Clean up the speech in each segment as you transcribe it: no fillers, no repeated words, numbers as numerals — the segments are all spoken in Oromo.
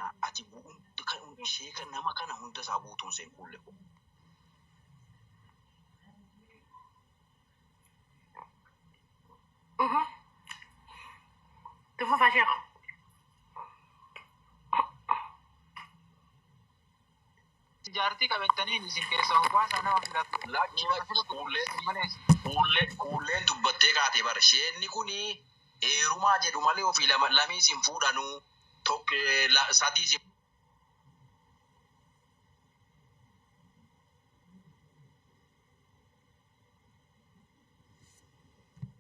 Kana ati sheeka nama kana hunda isaa guutuun seen kuulle ko. Tufufaa sheekh. Jaartii qabattaniin isin keessa hawwaasa nama filatu. Lakki lakki kuullee kuullee kuulleen dubbattee kaatee bara sheenni kuni heerumaa jedhu malee ofii lama lamii isin fuudhanuu tokko sadii isin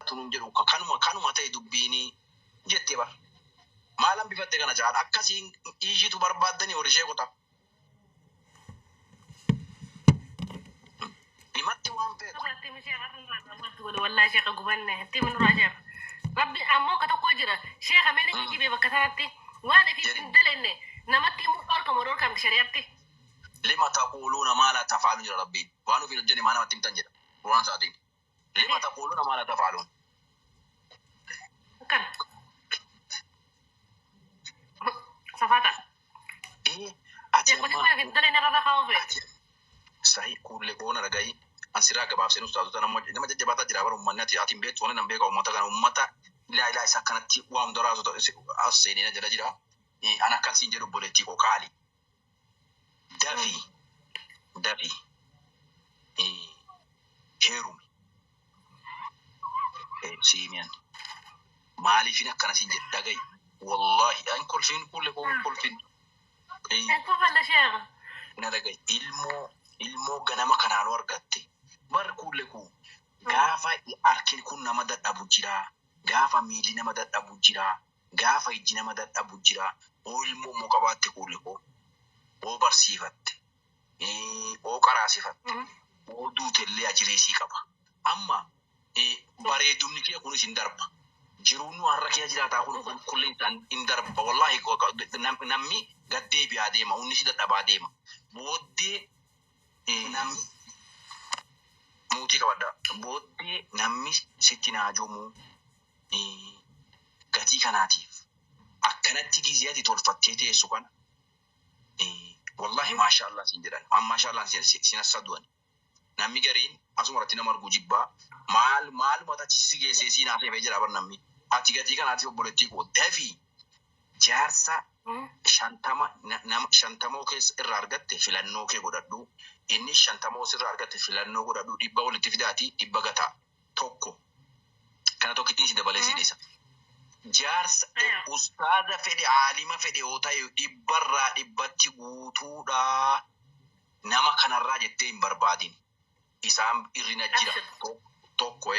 tunuun jedhu kanuma kanuma ta'e dubbiini jettee bara. Maal hambifatte kana jaal akkasiin ishiitu barbaaddanii horii ishee kuta. Himatti waan feetu. Wallahi sheekha gubanne itti minuraa sheekha. Rabbi ammoo ka tokko jira sheekha mee ni jibee bakka sanatti waan ifiif hin dalenne namatti himuu dhorkamu dhorkamti shari'atti. Lima taquuluuna maa laa tafaaluun jedha Rabbiin. Waan ofiin hojjenne maa namatti himtan jedha. Quraan isaatiin. Lima taquuluuna maa laa tafaaluun. Akkana. Safaata. Ee ati Sheekoti amma waan ifiif hin dalenne irra kaa'uu feeti. Sahi kuullee koona dhagahi. An siraa gabaabseen ustaazota nama jajjabaataa jira bara uummanni ati hin beektu waan nan beeka uummata kana uummata ilaa ilaa isa akkanatti waa hunda raasota as seenee na jala jira. An akkan siin jedhu obboleettii koo qaali. Dafii dafii heerumi. Siimiyan maaliifin akkana siin jedhe dhagahi. Wallaahi an kolfiin kuullee koo kolfiin. Kofalla sheekha. Na dhagahi, ilmoo ilmoo ganama kanaanuu argatte bar kuulle kuu gaafa harki kun nama dadhabu jira, gaafa miilli nama dadhabu jira, gaafa ijji nama dadhabu jira. Oo ilmoo immoo qabaatte kuulle koo, oo barsiifatte, oo qaraasifatte, oo duutellee ajireesii qaba. Amma bareedumni kee kunis hin darba. Jiruun nu har'a kee jiraataa kun qulqullinni isaan hin darba. Wallaahi namni gad deebi'aa deema, humni si dadhabaa deema. Booddee namni muutii qabadha. Booddee namni sitti naajomu gatii kanaatiif akkanatti gizee ati tolfattee teessu kana wallahi maashaallah siin jedhan. Maashaallah sin assadu'an. Namni gariin asuma irratti nama arguu jibbaa maal maaluma achi si geessee siin haasa'ee jira bar namni. Ati gatii kanaatiif obboleettii koo dafii jaarsa 50 nama 50 keessa irraa argatte filannoo kee godhadhu. Inni 50 sirraa argatte filannoo godhadhu. 100 walitti fidaatii 100 gataa. Tokko. Kana tokkittiin si dabalee si dhiisa. Jaarsa ustaaza fedhe aalima fedhe yoo ta'e dhibbarraa dhibbatti guutuudha. Nama kanarraa jettee hin barbaadin. Isaan hirrina jira. Tokko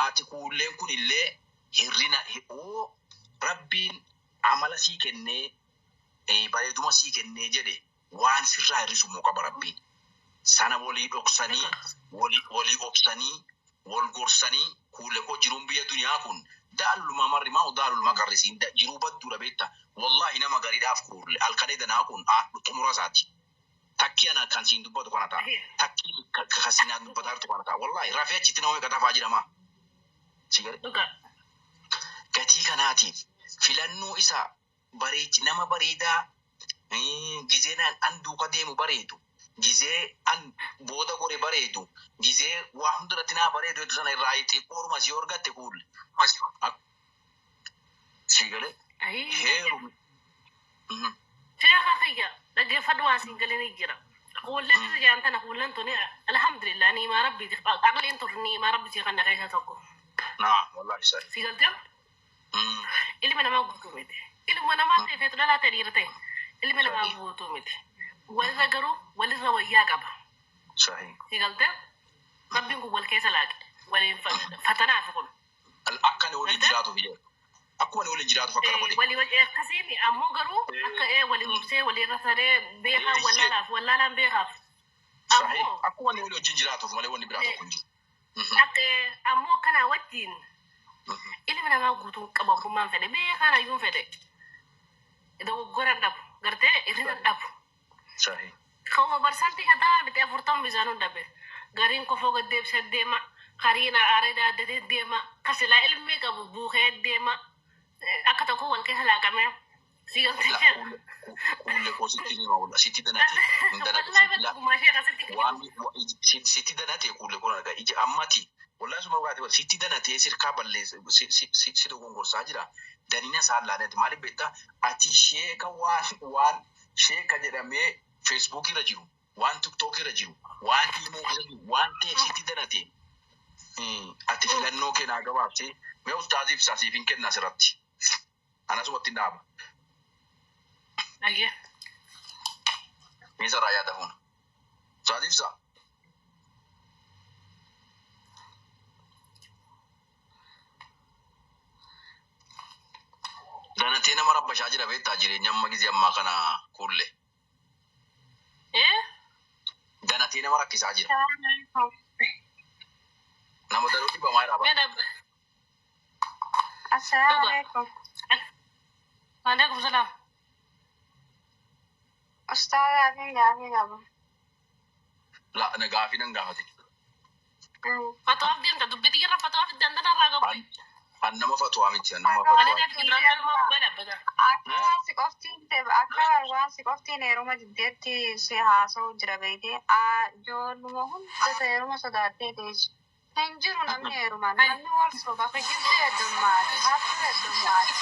ati kuulleen kun illee hirrina oo Rabbiin amala sii kennee bareeduma sii kennee jedhe waan sirraa hir'isu immoo qaba Rabbiin. Sana walii dhoksanii walii obsanii wal gorsanii kuule koo jiruun biyya duniyaa kun daalul mamarri maa daalul maqarrisiin jiruu badduudha beekta. Wallaahi nama gariidhaaf kuule halkanee danaa kun xumura isaati. Takkii ana kan siin dubbatu kana ta'a. Takkii kan siin dubbataa jirtu kana ta'a. Wallaahi rafee achitti nama meeqa tafaa jira maa. Gatii kanaatiif filannoo isaa bareechi nama bareedaa gizee an duuka deemu bareedu, gizee an booda gore bareedu, gizee waa hundarratti naa bareedu hedduu sana irraa xiqqoodhuma si argatte kuulle. Si galee heerumi. Sheekha kiyya dhaggeeffadhu waan siin galanii jira. Kuulleen isa jaan tana kuulleen tuni alhamdulillah niimaa rabbiiti. Aqliin tun niimaa rabbitii kan keessa tokko. Naa wallaahi sari. Si galtee ilmi namaa guutuu miti. Ilma namaa ta'e feetu dhalaa ta'e dhiira ta'e ilmi namaa guutuu miti. Walirra garuu walirra wayyaa qaba. Si galtee rabbiin kun wal keessa laaqe waliin fatanaaf kun. Akka inni waliin jiraatuuf jedhu. Akkuma inni waliin jiraatuuf akkana godhe. Walii akkasiin ammoo garuu akka walii obsee walirra saree beekaa wallaalaaf wallaalaan beekaaf. Ammoo akkuma inni walii wajjin jiraatuuf malee wanni biraa tokko hin jiru. Ammoo akkanaa wajjin ilmi namaa guutuu qabu abbummaan fedhe beekaan hayyuun fedhe dogoggora dhabu gartee hir'ina dhabu. Ka'uma barsantii kataa miti 40 bisaan hin dhabe. Gariin kofoo gad deebisee deema. Kariin aaree daaddatee deema. Kasilaa ilmi qabu buukee deema. Akka tokko wal keessa laaqamee. Si galtee jira. Tokko sitti hima walla sitti danate hin danate Wallahi sitti la dhuguma ishee akkasitti waan sitti danate kuule kun argaa ija ammati wallahi suma dhugaatii sitti danatee sirkaa balleessa si dogongorsaa jira. Danina isaan laaneeti maaliif beektaa ati sheeka waan sheeka jedhamee Facebook irra jiru waan TikTok irra jiru waan Imo irra jiru waan ta'eef sitti danate ati filannoo kee naa gabaabsee mee ustaazii ibsaa siif hin kenna asirratti anasumatti hin dhaaba. Ayyee. Mee sarraa yaada fuuna. Ustaazii ibsaa. Danatee nama rabbashaa jira beektaa jireenya amma gizee ammaa kana kuulle. Eh? Danatee nama rakkisaa jira. Nama daruu dhibamaa jira. Mee dhab. Assalamu alaikum. Waalaikum salaam. Ustaaza fi gaafii qaba. La na gaafii nan gaafate. Fatwaaf deemta dubbii xiyyaarra fatwaaf dandana irraa qabu. An nama fatwaa miti an nama Malee fatwaa. ati gidiraan galma gubbaa dhaabbata. Akka waan si qoftiin akka waan si qoftiin heeruma diddeetti si haasa'u jira beekte. Ijoolluma hunda heeruma sodaattee teessu. Hin jiru namni heeruma. Namni wal soba kijibdu heddummaati. Hattu heddummaati.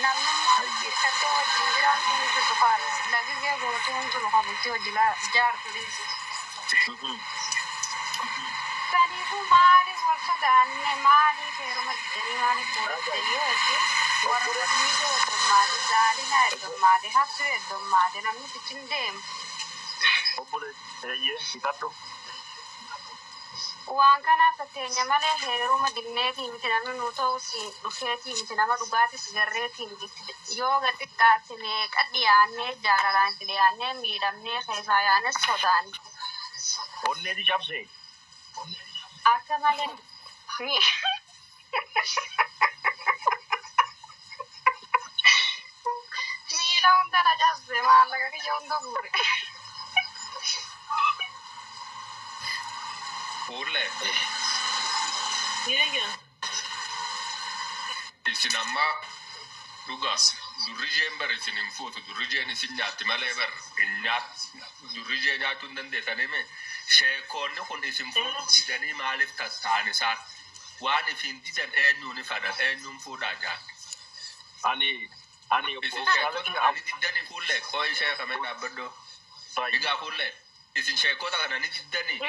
Namnummaa hirkattee wajjin jiraatu hin jirtu faana. Lagigee gootuu hin jiru kabultii hojii jaartu dhiisi. Kanaafuu maaliif wal sodaanne maaliif heeruma diddanii maaliif fuudhatte yoo jette warra miidhuu heddummaate zaalina heddummaate hattuu heddummaate namni fichin deemu. Obboleeyyee hidhadhu. Waan kanaaf fakkeenya malee heeruma dinneetii miti namni nuu ta'u si dhufeetii miti nama dhugaatis garreetii miti yoo gad xiqqaatte meeqa dhiyaannee jaalalaan itti dhiyaannee miidhamnee keessaa yaanes sodaanne. Onneeti cabsee. Akka malee miila hunda na cabse maallaqa kiyya hunda guure. Fuullee Yeeyyaa. isin amma dhugaa durrijeen bar isin hin fuutu durrijeen isin nyaatti malee bar hin nyaat durrijee nyaachuu hin dandeessanii mee sheekoonni kun isin fuudhuu didanii maaliif tatta'an isaan waan isin didan eenyuun fadhan eenyuun fuudhaa jaan. Ani obbo Isin Ustaaza sheekota kiyya kana ni diddanii fuullee qooyi sheekamee dhaabbadhoo. Egaa fuullee isin sheekota kana ni diddanii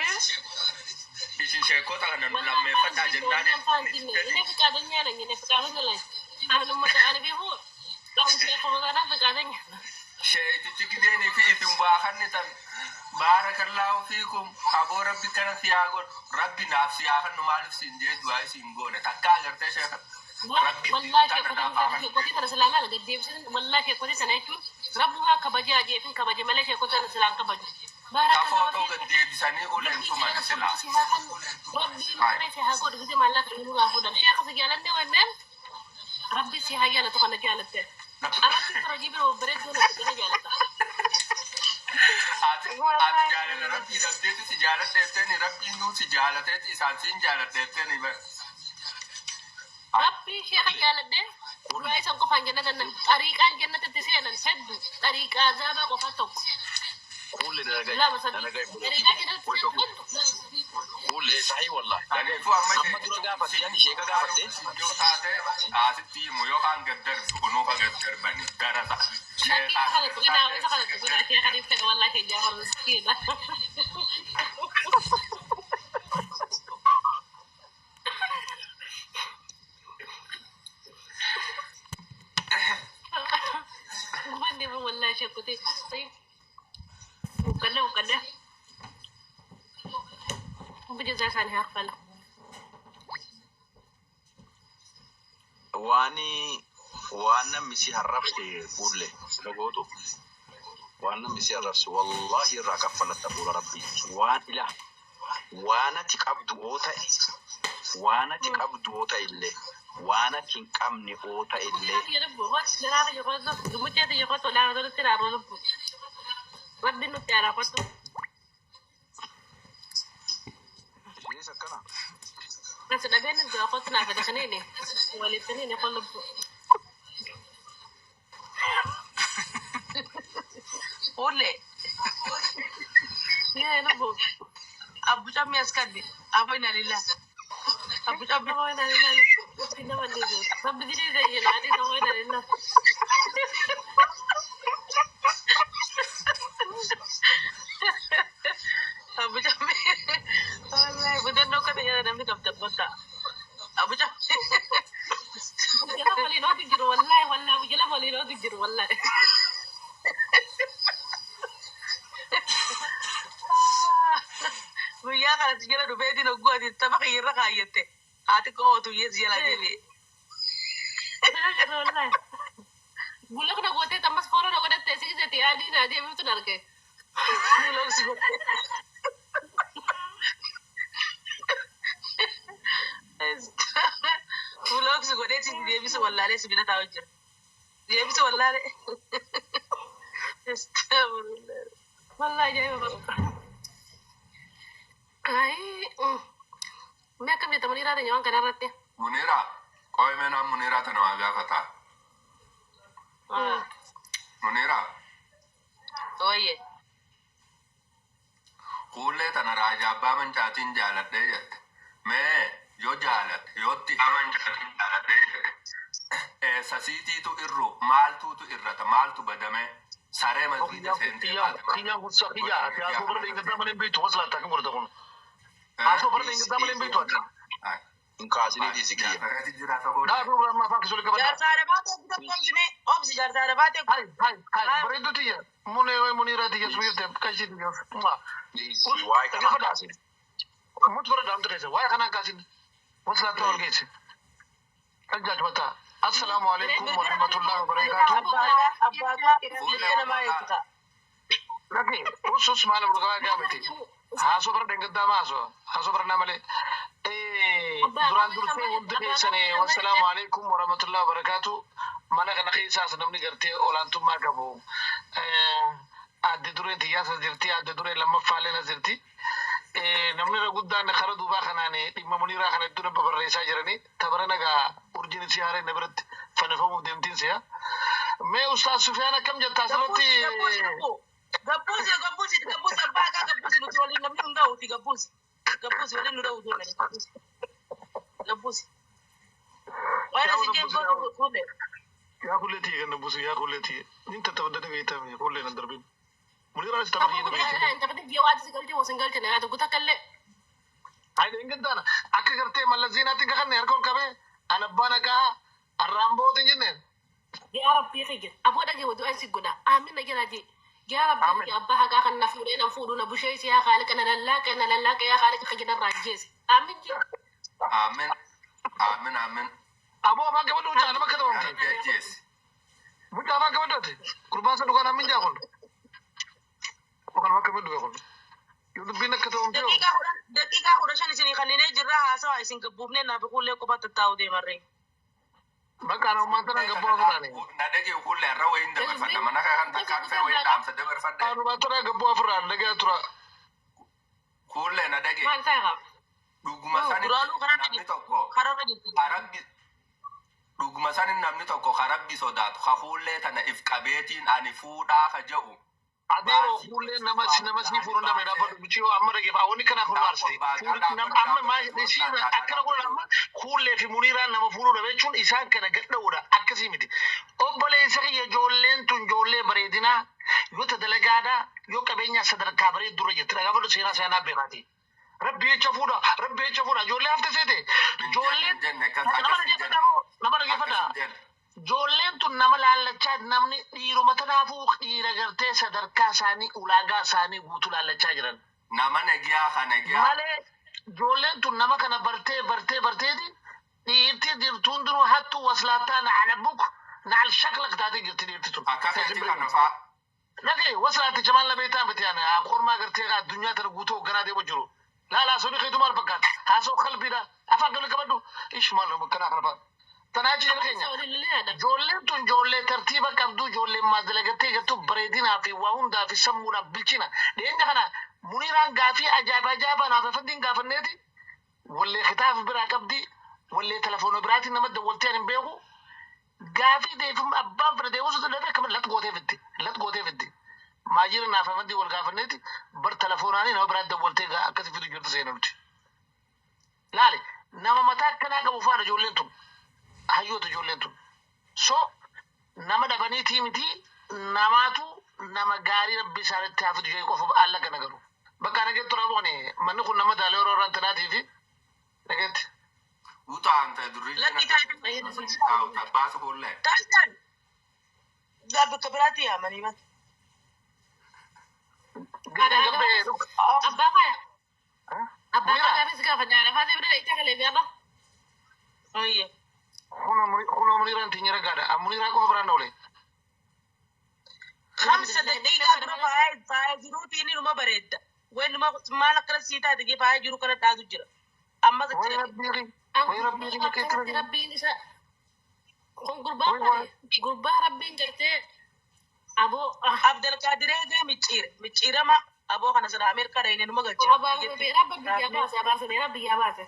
isin sheekota kana nu lammeeffadhaa jennaan ni diddanii. Inni fiqaadanya na inni fiqaadanya la. Anuma ani fi qabu sheekuma kana fiqaadanya. Sheetichi gideenii fi isin waa kannitan baarakallaahu fiikum aboo rabbi kana siyaa godhu rabbi naaf siyaa kannu maaliif siin jee du'aa isin goone takka agartee sheeka rabbi Wallahi tana sheekota naaf haa kannu. sheekota tana silaa laala gaddeebisiin wallahi sheekota sana jechuun rabbumaa kabajaa jeefin kabaje malee sheekota sana silaan kabaju. Ta footoo gad deebisanii uleen tuman silaa. Rabbii maarree si haa godhu gise maallaqa nurraa fuudhan. Sheeka si jaalanne wanneen rabbi si haa jaalatu kana jaalatte. Rabbi farajii biroo bareedduu na kana jaalata. Ati jaalala rabbii dhabdeeti si jaaladheetteni rabbiin nuu si jaalateeti isaan siin jaaladheetteni bar. Rabbii sheeka jaaladhe duraa isan qofaan jannatan xariiqaan jannatatti seenan hedduu xariiqaa azaabaa qofa tokko Kuulle dalagaa lama sadii dalagaa xariiqaa jannatatti seenan hedduu. Kuulle sahii wallahi. Kanaafuu amma Amma dura gaafatte ani sheeka gaafatte. Yoo taate asitti himu yookaan gad darbu kunuufa gad darbani darasa. Lakkii isa kana tuqinaa isa kana tuqinaa sheeka ni fedha wallahi Jaafar miskiina. Gubanne ban wallahi sheekoti. Uqqanne uqqanne. Biyya isaanii haa kafalu. Waan namni si harrabse kuulle dhagootu. Waan namni si arrabse wallahi irraa kaffalatta fuula rabbii. Waan ilaa waan ati qabdu oo ta'e waan ati qabdu oo ta'e illee waan ati hin qabne oo ta'e illee Isinis akkana. Fuullee. Yee lubbu. Abbu cammi as kadde. Abbo inna lillah. Abbu cammi. Nama ina lillah lubbu. Nama ni goota. Rabbi jedhee zayyana adii nama ina lillah. Abbu cammi. Wallahi budannoo kana nyaata namni qabda bakka. Abbu cammi. Jala waliin ootu jiru wallahi wallahi jala waliin ootu jiru wallahi. Guyyaa kanatti jala dhufeetiin hogguu ati tapha kiyyarra kaayyatte. Haati koo ootu yees jala deebi'e. Jala jiru wallahi. Gulla kana gootee ammas fooloo na godhatte si gisatti adii na deebiftu arge. Nuloogsi godhe. Fuloogsi godhee si deebisa wallaalee si bira taa'u jira. Deebisa wallaalee. Wallahi ajaa'iba bara. Ayi. Mee akkam jetta Muniiraa teenya waan kana irratti? Muniira qoy meenaa Muniiraa tana waa gaafata. Muniira Ooyye. kuullee tana raajaa abbaa mancaatiin jaaladhee jette. Mee yoo jaalatte yootti mancaatiin jaaladhee jette. Eessa siitiitu irru maaltuutu irrata maaltu badame saree masgiida seentee baate maal? Kiyyaan kun kiyya ati haasoo bara dheengaddaa malee hin beektu waslaattaa kan godhata kun. Haasoo bara dheengaddaa malee hin beektu ati. Hin kaasinii dhiisi kiyya. Jaarsareeti jira safuu. Dhaabuu biraa ammaa afaan kisoo qabadha. Jaarsa arabaatee obsine obsi jaarsa arabaatee. Hai hai hai bareedduu tiyya munee wayi muniiraa tiyya suuyirte kashii tiyya. Dhiisi waa'ee kanaan kaasin. Mutu bara daamtu keessa waa'ee kanaan kaasin waslaattaa ol geesse. Kan jaajbataa. Assalaamu alaikum warahmatullahi wabarakaatuh. Abbaagaa abbaagaa mirga namaa eeggata. Laki usus maal burgaa gaamiti. Haasoo bara dheengaddaa maasoo haasoo bara naa malee. Duraan dursee hundi keessanii wassalaamu alaikum warahmatullahi wabarakaatu. Mana kana keessaas namni gartee olaantummaa qabu. Adde dureen xiyyaas as jirti, adde dureen lammaffaalleen as jirti. Namni irra guddaan kara duubaa kanaan dhimma muniiraa kana hedduu nama barreessaa jiranii tabara nagaa urjiin isii haareen na biratti fannifamuuf deemtiin si'a. Mee Ustaaz Sufiyaan akkam jetta asirratti? Gabbuusi gabbuusi gabbuusi gabbuusi abbaagaa gabbuusi nuti waliin namni hin ga'uuti gabbuusi. Gabbuusi waliin nu dha'u deemani gabbuusi. Gabbuusi. Waan asii jeen fuullee. Yaa kullee tiyya kan buusu yaa kullee tiyya. Nin tattabaddanii beektaa kullee nan darbin. Muniiraanis tapha kiyya beektaa. Taphatii biyya waati si galchee osoo hin galchine haa tokko takka illee. Hayda hin gantaana akka gartee mallas zeenaatti hin kakanne harka ol qabee an abbaa naqaa arraan bootin jenneen. Yaa Rabbii kiyya aboo dhagee waduu ansi godha aamin na jala jee. Yaa Rabbii kiyya abbaa haqaa kan na fuudhee na fuudhu na busheessi yaa haaliqa na lallaaqa na lallaaqa yaa haaliqa kiyya narraa ajjeesi. Aamin jee. Aamin aamin aamin. Aboo afaan qabadhu mucaa nama akka Yaa taphamte. Rabbi ajjeesi. Mucaa afaan qabadhu gurbaan san dhugaan aamin jaa kun. Kan akka qabadhu kun. Yoo dubbiin akka taphamte yoo. Daqiiqaa 15 isinii kanneenee jirra haasawaa isin gabbuufnee naaf kuullee qofa tattaa'u deemarree. Bakka ana ummaan tanaan gabboo afurraani. Na dhagee kuullee irra wayiin dabarfadha mana kan takkaan dhufee wayiin dhaamsa dabarfadha. Anumaan tanaan gabboo afurraan dhagaa tura. Kuullee na dhagee Maal isaa qaba? dhuguma sanitti Duraanuu karaa namni tokko kararra jirti. karabbi dhuguma sanin namni tokko karabbi sodaatu kakuullee tana if qabeetiin ani fuudhaa ka jedhu Adeero kuullee nama nama sii fuudhu nama dhaabbatu bichiyoo amma dhageef wanni kana kun maarsite. Amma maal akkana godhan amma kuullee fi muniiraan nama fuudhuu dha jechuun isaan kana gadha'uudha akkasii miti. Obboleessa kiyya ijoolleen tun ijoollee bareedinaa yoo ta dalagaadhaa yoo qabeenyaa sadarkaa bareeddurra jirti dhagaa seenaa seenaa beekaati. Rabbi jecha fuudha rabbi jecha fuudha ijoollee hafte seete ijoolleen nama dhageeffadhaa nama dhageeffadhaa. Ijoolleen tun nama laallachaa namni dhiiruma tanaafuu dhiira gartee sadarkaa isaanii ulaagaa isaanii guutuu laallachaa jiran. Nama nagiyaa ka nagiyaa. Malee ijoolleen tun nama kana bartee bartee barteeti dhiirti jirtuun duruu hattuu waslaattaa na'ala buk na'al shaklak taatee jirti dhiirti tun. Akka keetii kana faa. Dhagee waslaatticha maal lamee ta'an miti ani kormaa gartee addunyaa tana guutuu hoogganaa deemu jiru. Laala haasoo keetu maal fakkaata? Haasoo qalbiidha. Afaan galii qabadhu. Ish maal kana kana fa'a. Tanaa jechuun keenya. Ijoolleen tun ijoollee tartiiba qabdu ijoolleen maas dalagattee jirtu bareedinaa fi waa hundaa fi sammuudhaaf bilchina. Dhiyeenya kana muniiraan gaafii ajaa'iba ajaa'ibaa naaf afantiin gaafanneeti. Wallee kitaaba biraa qabdi. Wallee telefoona biraatiin nama dawwaltee ani hin beeku. Gaafii deefim abbaan fira deebisu dhabee akkamiin lat gootee fiddi. Lat gootee fiddi. Maajira naaf amantii wal gaafanneeti bar telefoonaan nama biraan dawwaltee akkasi fidu jirtu seena nuti. Laale nama mataa akkanaa qabu faana ijoolleen tun hayyoota ijoolleen tun. So nama dhabaniitii miti namaatu nama gaarii rabbi isaanitti haa fidu jedhee qofa alla kana garu. Bakka nageetti turaa boqone manni kun nama daalee yeroo irraan tanaatii fi nageetti. Utaan ta'e durri Lakki isheen taa'e. tabbaa fuullee. Taasisan. Bakka biraatti yaamanii bata. Gadaan gabbee Abbaa faaya. Abbaa faaya gaafa nyaara faatee bira itti kalee fi abba. Oyye. Kun muniiraan tinyara gaadha. Muniiraa qofa biraan oole. Hamsa daqiiqaa dura faaya faaya jiruutiin numa bareedda. Wayi numa maal akkana sii taate jee faaya jiru kana dhaatu jira. Ammas achi Wayi dhaqe. rabbii wayi rabbii Akkanatti rabbiin isa kun gurbaa bare gurbaa rabbiin gartee aboo Abdelqaadiree gee micciire micciirama aboo kana sana Ameerikaa dhayine numa galchina. abaarsa beeraa biyyaa baase abaarsa beeraa biyyaa baase.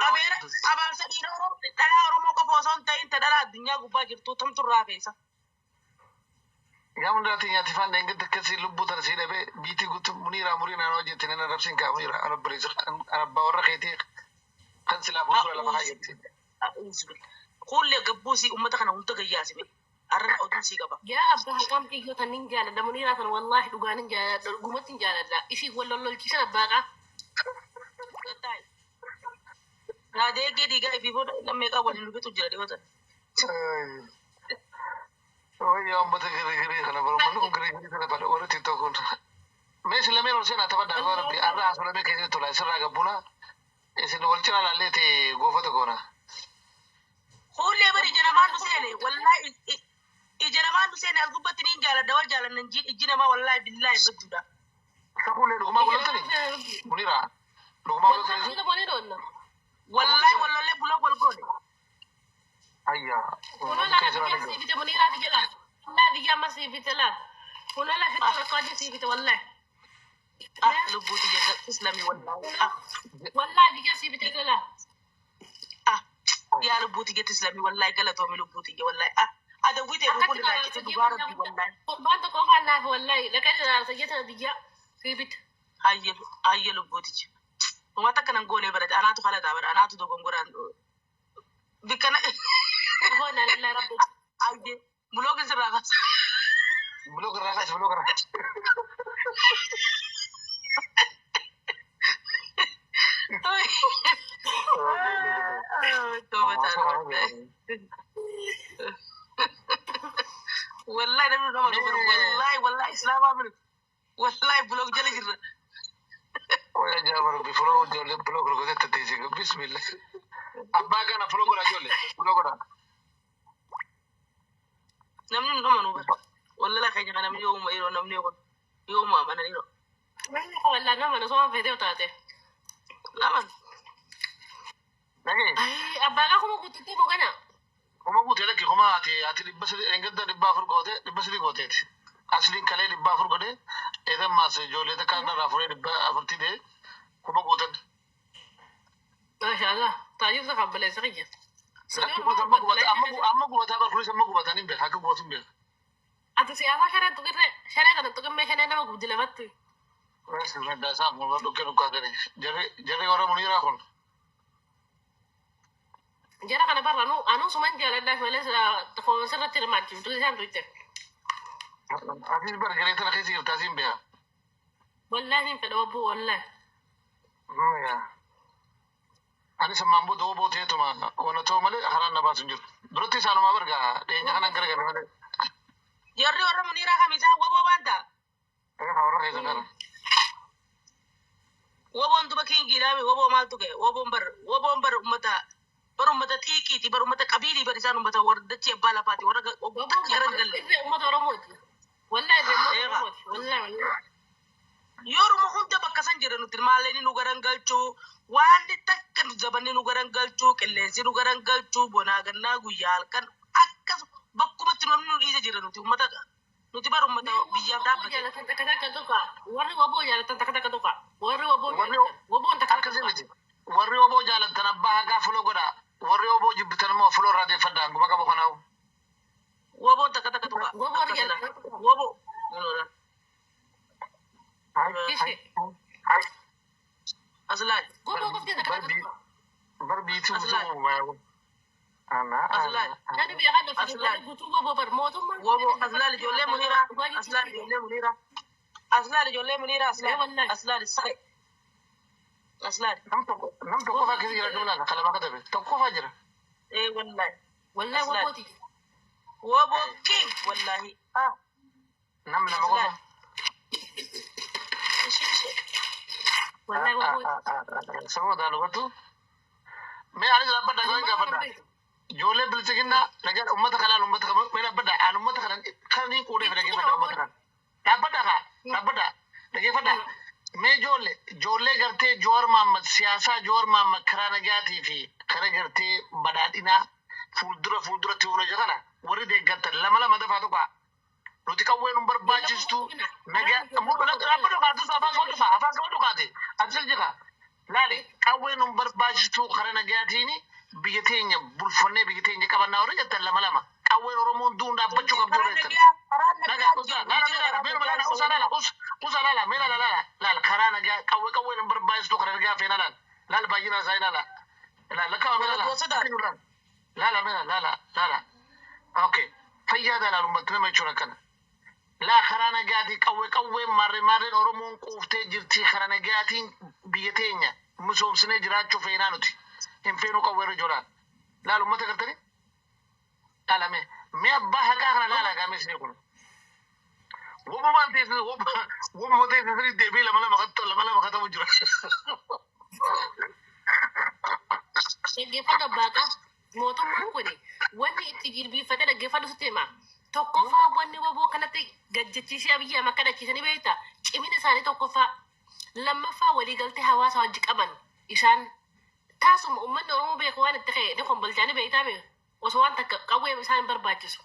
Abeera abaarsa dhiira Oromoo dhalaa Oromoo qofa osoo hin ta'in ta dhalaa addunyaa gubbaa jirtu tamtu irraa feesa. Yaa hundaa tinyaati faan dheengadda akkasii lubbuu tana sii dhabee biitii guutuu muniiraa murii naannoo hojjette nan arrabsiin kaa muniiraa ana obboleessa ana abbaa warra keetii kan silaa fuuldura lafa haayyatte. Kuullee gabbuusii uummata kana hunda gayyaasime. Arra oduun sii qaba. Yaa abbaa haqaan biyyoo tan nin jaaladha muniiraa tan wallaahi dhugaa nin jaaladha dhugumatti hin jaaladha isii wal lollolchiisan abbaaqa. Raadeegee dhiigaa ifii booda lammeeqaa waliin dhufitu jira dhiyootan. Wayyaa uummata girgirii kana bara manni kun girgirii kana bara warri xixiqqoo kun. Meeshaa lameen ol seenaa taphadhaa bara rabbi arra haasoo lameen keessatti tola isirraa gabbuna isin wal cinaa laalleeti goofata goona. Kuullee bari ija namaan nu seene wallaahi ija namaan nu seene as gubbatti niin jaaladha wal jaalanna ijji namaa wallaahi billaahi badduudha. Sakuulee dhugumaa gololtani muniiraa dhugumaa gololtani. Wallaahi nama ni doonna. Wallaahi wallollee buloo wal goone. Ayyaa. Kunoo laala biyyaa sii bite muniiraa biyya laal. Wallaahi biyya amma sii bite laal. Kunoo laala fitti rakkoo hojii sii bite wallaahi. Ah lubbuuti jedha islamii wallaahi. Ah Wallaahi biyya sii bite laal. ah yaa lubbuuti jette islamii wallaahi galatoomi lubbuuti je wallaahi. Ah adawwii ta'e Akkatti kun irraa cite dhugaa rabbi wallaahi. Gurbaan tokko qofaan naaf wallaahi dhaqanii ilaala jette biyya sii bite. Hayye hayye lubbuuti je. Uummata akkanan goone barate anaatu halataa bara anaatu dogongoraan bikkana Hoo na lallaa rabbi. hayye bulookin sirraa kaasa. Buloo irraa kaasi buloo irraa. Wallahi namni nama dhufu wallahi wallahi islaamaa bira wallahi buloog jala jirra. Wayyaa jaama rabbi fuloo ijoollee buloo gurgurtee tatteessee bismillah. Abbaa kana fuloo godha ijoollee fuloo godha. Namni nu nama bara wallahi keenya kana namni yooma yeroo namni kun yooma amanan yeroo Namni wallaahi nama na sooma fedhe taate. laman Dhagee Abbaa kaa kuma guututti moo kana? kuma guutee lakki kuma ati ati 300 engedda 400 goote 300 gooteeti. Asliin kalee 400 godhee eedan maas ijoollee takka irraa fuudhee 400 ta'e kuma guutan. Maashaallah. Taajibsa kan baleessa kiyya. Amma gubata amma gubataa bara kunis amma gubataan hin beeku akka gubatu hin beeku. Ati siyaasaa sharee tuqirree sharee kana tuqimmee shanee nama gubdi lamatti. Isaa mul'atu dhukkee dhukkaa jarri warra muniiraa kun. Jara kana barra nu anuu suman jaaladhaaf malee sirratti hirmaachiftu isaan tuitte. Atis bara garee tana keessa jirta asiin beeka. Wallaahi hin fedha wabbuu wallaahi. Anis ammaan booda oboo ta'eetuma wana ta'u malee karaan na baasu hin jiru. Duratti isaanumaa barga dhiyeenya kanan garagale malee. Jarri warra muniiraa kamisaa waboo baanta. Warra keessa kana. Waboon duba kingiidhaami waboo maaltu ga'e waboon bar waboon bar ummata bar ummata xiiqiiti bar ummata qabiilii bar isaan ummata warra dachee abbaa lafaati warra Waboon gara galle. irree uummata Oromooti. Wallaahi irree uummata Oromooti. Wallaahi wallaahi. Yeruma hunda bakka san jira nuti maalleen nu garan galchuu waan takka nu zabanni nu garan galchuu qilleensi nu garan galchuu bonaa gannaa guyyaa halkan akkas bakkumatti namni nu dhiise jira nuti ummata nuti bar ummata biyyaaf Warri waboo dhaabbate. jaalatan takka takka tuqa. Warri waboo jaalatan takka takka tuqa. Warri waboo Warri jaalatan. Waboon takka takka akkasii tuqa. miti. Warri oboo jaalatan abbaa hagaa fuloo godha. Warri oboo jibbitan immoo fuloo irraa deeffadha. Hanguma qabu kanaawu. Waboon takka takka tuqa. Waboo warri jaalatan. Waboo Itti fufuu. Ana Aslaal. Nani beekaa lafa Aslaal. guutuu woboo bar mootummaan. Wobo aslaal ijoollee muniira. Aslaal ijoollee muniira. Aslaal ijoollee muniira aslaal. Wallahi. Aslaal sare. Aslaal. Nam tokko nam tokko faa keessa jira jumlaan kalama katabe tokko faa jira. Ee wallahi. Wallahi Aslaal. wobooti. Wobo king wallahi. Ah. Nam lama qofa. Ishii ishee. Wallahi wobooti. Sababa daalubatu. Mee anis dhaabbadha kan gaafadha. Ijoollee bilchiginaa nagaa uummata kanaan uummata kana mee dhaabbadha aan uummata kana kan niin quudhee dhageeffadha uummata kana. Dhaabbadha kaa dhaabbadha dhageeffadha. Mee ijoollee ijoollee gartee Jowaar Mahammad siyaasaa Jowaar Mahammad karaa nagaatii fi karaa gartee badhaadhinaa fuuldura fuulduratti fuula jira kana warri deeggartan lama lama dafaa tokko nuti qawwee nu barbaachistu nagaa dhaabbadhu kaatu afaan qabadhu kaa afaan qabadhu kaate ati jira laali qawwee nu barbaachistu karaa nagaatiin biyya teenya bulfannee biyya teenya qabannaa warri jettan lama lama qawween Oromoon duun dhaabbachuu qabdu Karaa warri jettan. nagaa karaa Nagaa nagaa usa laala laala meeruma laala usa laala us usa laala meera laala laala karaa nagaa qawwee qawwee nu barbaachistu karaa nagaa feena laala laala baay'ina isaa laala laala lakkaa'aa meera laala laala meera laala laala okay fayyaada laala ummatti nama jechuun akkana. Laa karaa nagaatiin qawwee qawwee maarree maarreen Oromoon quuftee jirti karaa nagaatiin biyya teenya misoomsinee jiraachuu feenaa nuti hin feenuu qawwee irra jolaan laala ummata gartanii laala mee mee abbaa haqaa kana laala gaamee isinii kun wobumaan teessee wobuma teessee deebii lama lama lama lama katamu jira. Dhaggeeffadhu abbaaqa. Mootummaan kun wanni itti jilbiiffatee dhaggeeffadhu sitti hima. Tokkoffaa wanni woboo kanatti gajjachiisee abiyyi amma akka dhachiisanii beekta. Cimina isaanii tokkoffaa. Lammaffaa waliigaltee hawaasa wajji qaban isaan taasuma uummanni Oromoo beeku waan itti ka'e ni kombolchaanii beektaa mee osoo waan takka qawwee isaan hin barbaachisu.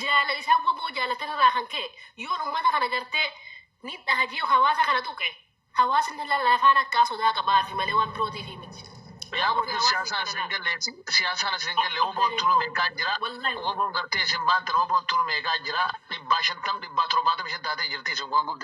Jaalala isaan woboo jaalatan irraa kan ka'e yoon uummata kana gartee ni dhahajee hawaasa kana tuqe hawaasni lafaan akka sodaa qabaa fi malee waan birootiif miti. Yaa gochuun siyaasaan isin galle siyaasaan isin galle woboon tunu meeqaa jira woboon gartee isin baantan woboon tunu meeqaa jira 150 175 taatee jirti isin waan gubde.